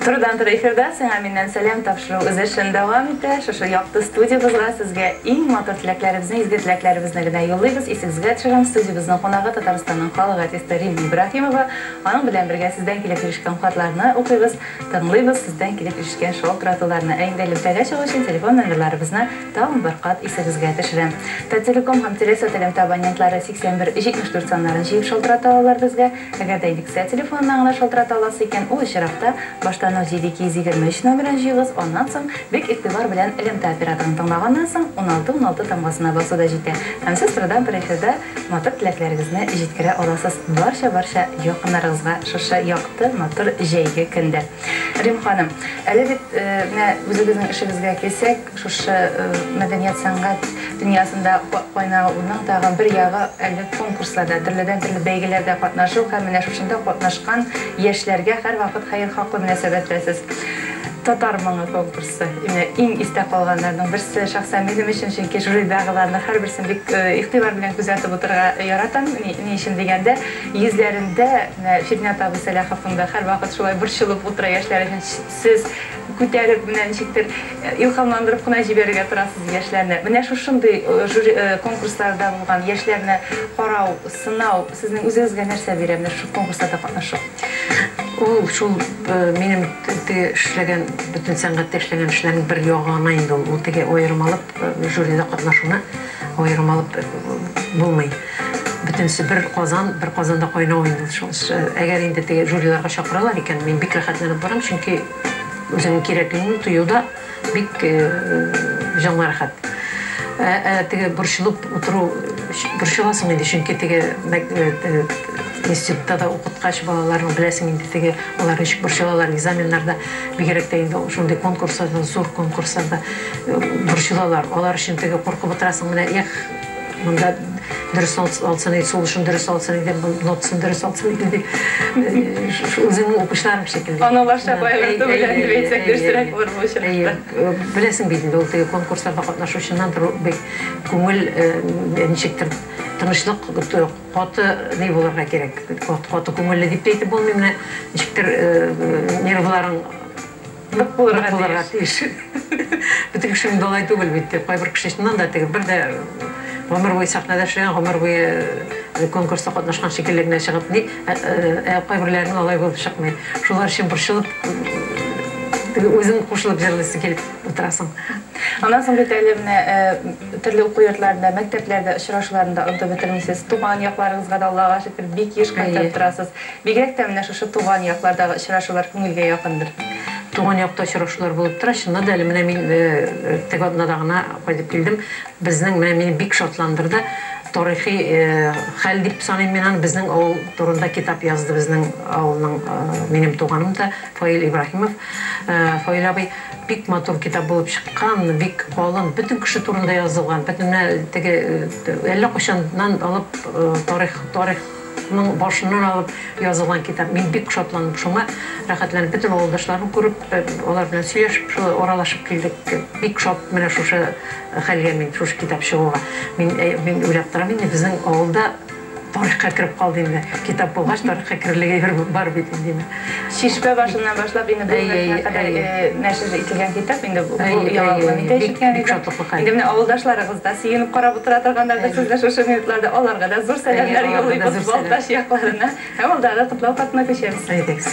Турыдан-туры эфирда Сиңа миннән сәлам тапшыру үз эшен дәвам итә. Шушы якты студиябызга сезгә иң матур теләкләребезне, изге теләкләребезне генә юллыйбыз. Исегезгә төшерәм, студиябезнең кунагы Татарстанның халык артисты Римма Ибраһимова. Аның белән бергә сездән килеп ирешкән хатларны укыйбыз, тыңлыйбыз, сездән килеп ирешкән шалтыратуларны. Ә инде элемтәгә чыгу өчен телефон номерларыбызны тагын бер кат исегезгә төшерәм. Таттелеком һәм Телесат элемтә абонентлары 81 74 саннарын җыеп шалтырата алалар безгә. Әгәр дә инде телефоныннан гына шалтырата аласыз икән, ул очракта башта 07223 номерын җыегыз, аннан соң бик игътибар белән элемтә операторын тыңлаганнан соң 16 16 тамгасына басу да җитә. Һәм сез турыдан-туры эфирда матур теләкләрегезне җиткерә аласыз барча-барча якыннарыгызга шушы якты, матур җәйге көндә. Рим ханым, әле бит менә үзегезнең эшегезгә килсәк, Шушы мәдәният-сәнгать дөньясында кайнауның тагын бер ягы әле конкурсларда, төрледән-төрле бәйгеләрдә катнашу һәм менә шушында катнашкан яшьләргә һәрвакыт хәерхаклы мөнәсәбәттә сез. Татар моңы конкурсы, менә иң истә калганнарның берсе шәхсән минем өчен, чөнки жюридагыларны һәрберсен бик игътибар белән күзәтеп утырырга яратам. Ни өчен дигәндә, йөзләрендә менә Фирнят абый Сәлаховның да һәрвакыт шулай борчылып утыра яшьләр өчен. Сез күтәреп, менә ничектер илһамландырып кына җибәрергә торасыз яшьләрне. Менә шушындый жюри конкурсларда булган яшьләрне карау, сынау сезнең үзегезгә нәрсә бирә, менә шушы конкурсларда катнашу? Ул шул минем теге эшләгән, бөтен сәнгатьтә эшләгән эшләрнең бер ягы гына инде ул. Ул теге аерым алып жюрида катнашуны аерым алып булмый. Бөтенесе бер казан, бер казанда кайнау инде ул шул. Әгәр инде теге жюриларга чакыралар икән, мин бик рәхәтләнеп барам, чөнки үзеңнең кирәклегеңне тою да бик җанга рәхәт. Ә теге борчылып утыру, борчыласың инде, чөнки теге институтта да укыткач балаларны беләсең инде, теге алар ничек борчылалар экзаменнарда, бигрәк тә инде шундый конкурсларда, зур конкурсларда борчылалар. Алар өчен теге куркып утырасың, менә эх, Монда дөрес алсын иде, сулышын дөрес алсын иде, нотасын дөрес алсын иде дип, үзеңнең укучыларың шикелле. Аналарча кайгырту белән дип әйтсәк, дөресрәк булыр бу очракта. Беләсең бит инде, ул теге конкурсларда катнашучыннан тору бик күңел ничектер тынычлык, каты ни булырга кирәк. Каты күңелле дип тә әйтеп булмый, менә ничектер нервларың Нык булырга тиеш. Бөтен кеше инде алай түгел бит. Кайбер кеше чыннан да теге бер дә гомер буе сәхнәдә эшләгән, гомер буе конкурста катнашкан шикелле генә чыгып ни, ә кайберләренең алай булып чыкмый. Шулар өчен борчылып, теге үзең кушылып җырлыйсы килеп утырасың. Аннан соң бит әле менә төрле уку йортларында, мәктәпләрдә очрашуларны да онытып бетермисез. Туган якларыгызга да, Аллага шөкер, бик еш кайтып торасыз. Бигрәк тә менә шушы туган яклардагы очрашулар күңелгә якындыр. Туган якта очрашулар булып тора. Чыннан да әле менә мин теге атнада гына кайтып килдем. Безнең менә мине бик шатландырды. Тарихи хәл дип саныйм мин аны. Безнең авыл турында китап язды безнең авылның минем туганым да Фаил Ибраһимов. Фаил абый бик матур китап булып чыккан, бик калын, бөтен кеше турында язылган. Бөтен менә теге әллә кайчаннан алып тарих, тарих Ның башыннан алып язылган китап. Мин бик шатландым шуңа, рәхәтләнеп бөтен авылдашларны күреп, алар белән сөйләшеп, шулай аралашып килдек. Бик шат менә шушы хәлгә мин, шушы китап чыгуга. Мин, мин уйлап торам инде, безнең авылда тарихка кереп калды инде. Китап булгач, тарихка керерлек әйбер бар бит инде. Чишмә башыннан башлап инде бүгенге көнгә кадәр нәшер ителгән китап инде бу яңалыкны мин дә ишеткән идем. Инде менә авылдашларыгыз да сөенеп карап утыра торганнардыр сезне шушы минутларда. Аларга да зур сәламнәр юллыйбыз Балтач якларына. Һәм алдагы котлау хатына күчәбез. Әйдәгез.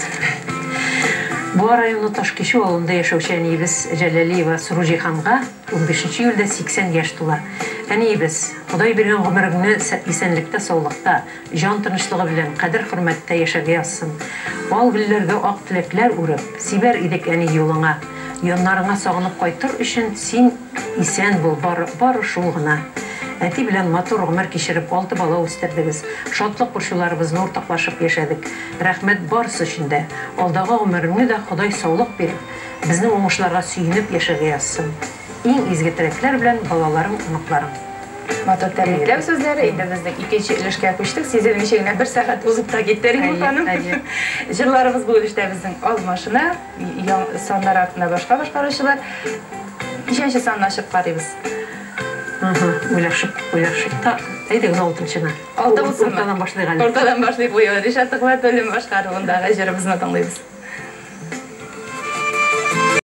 Буа районы Ташкичү авылында яшәүче әниебез Җәләлиева Сруҗиһанга унбишенче июльдә 80 яшь тула. Әниебез, Ходай биргән гомереңне исәнлектә-саулыкта, Җан тынычлыгы белән, кадер-хөрмәттә яшәргә язсын. Ал гөлләргә ак теләкләр үреп, Сибәр идек, әни, юлыңа. Яннарыңа сагынып кайтыр өчен Син исән бул, бары, бары шул гына. Әти белән матур гомер кичереп, алты бала үстердегез. Шатлык-борчуларыбызны уртаклашып яшәдек. Рәхмәт барысы өчен дә. Алдагы гомереңне дә Ходай саулык биреп, безнең уңышларга сөенеп яшәргә язсын. Иң изге теләкләр белән балаларың, оныкларың. Матур тәбрикләү сүзләре. Инде безнең икенче өлешкә күчтек. Сизелмичә генә бер сәгать узып та китте, Римма ханым. Җырларыбыз бу өлештә безнең алмашына, саннар артында башка башкаручылар. Ничәнче санны ачып карыйбыз? Уйлашып, уйлашып та. Әйдәгез алтынчыны. Алты булсынмы? Уртадан башлыйк әле. Уртадан башлыйк бу юлы. Ришат Төхвәтуллин башкаруындагы җырыбызны тыңлыйбыз.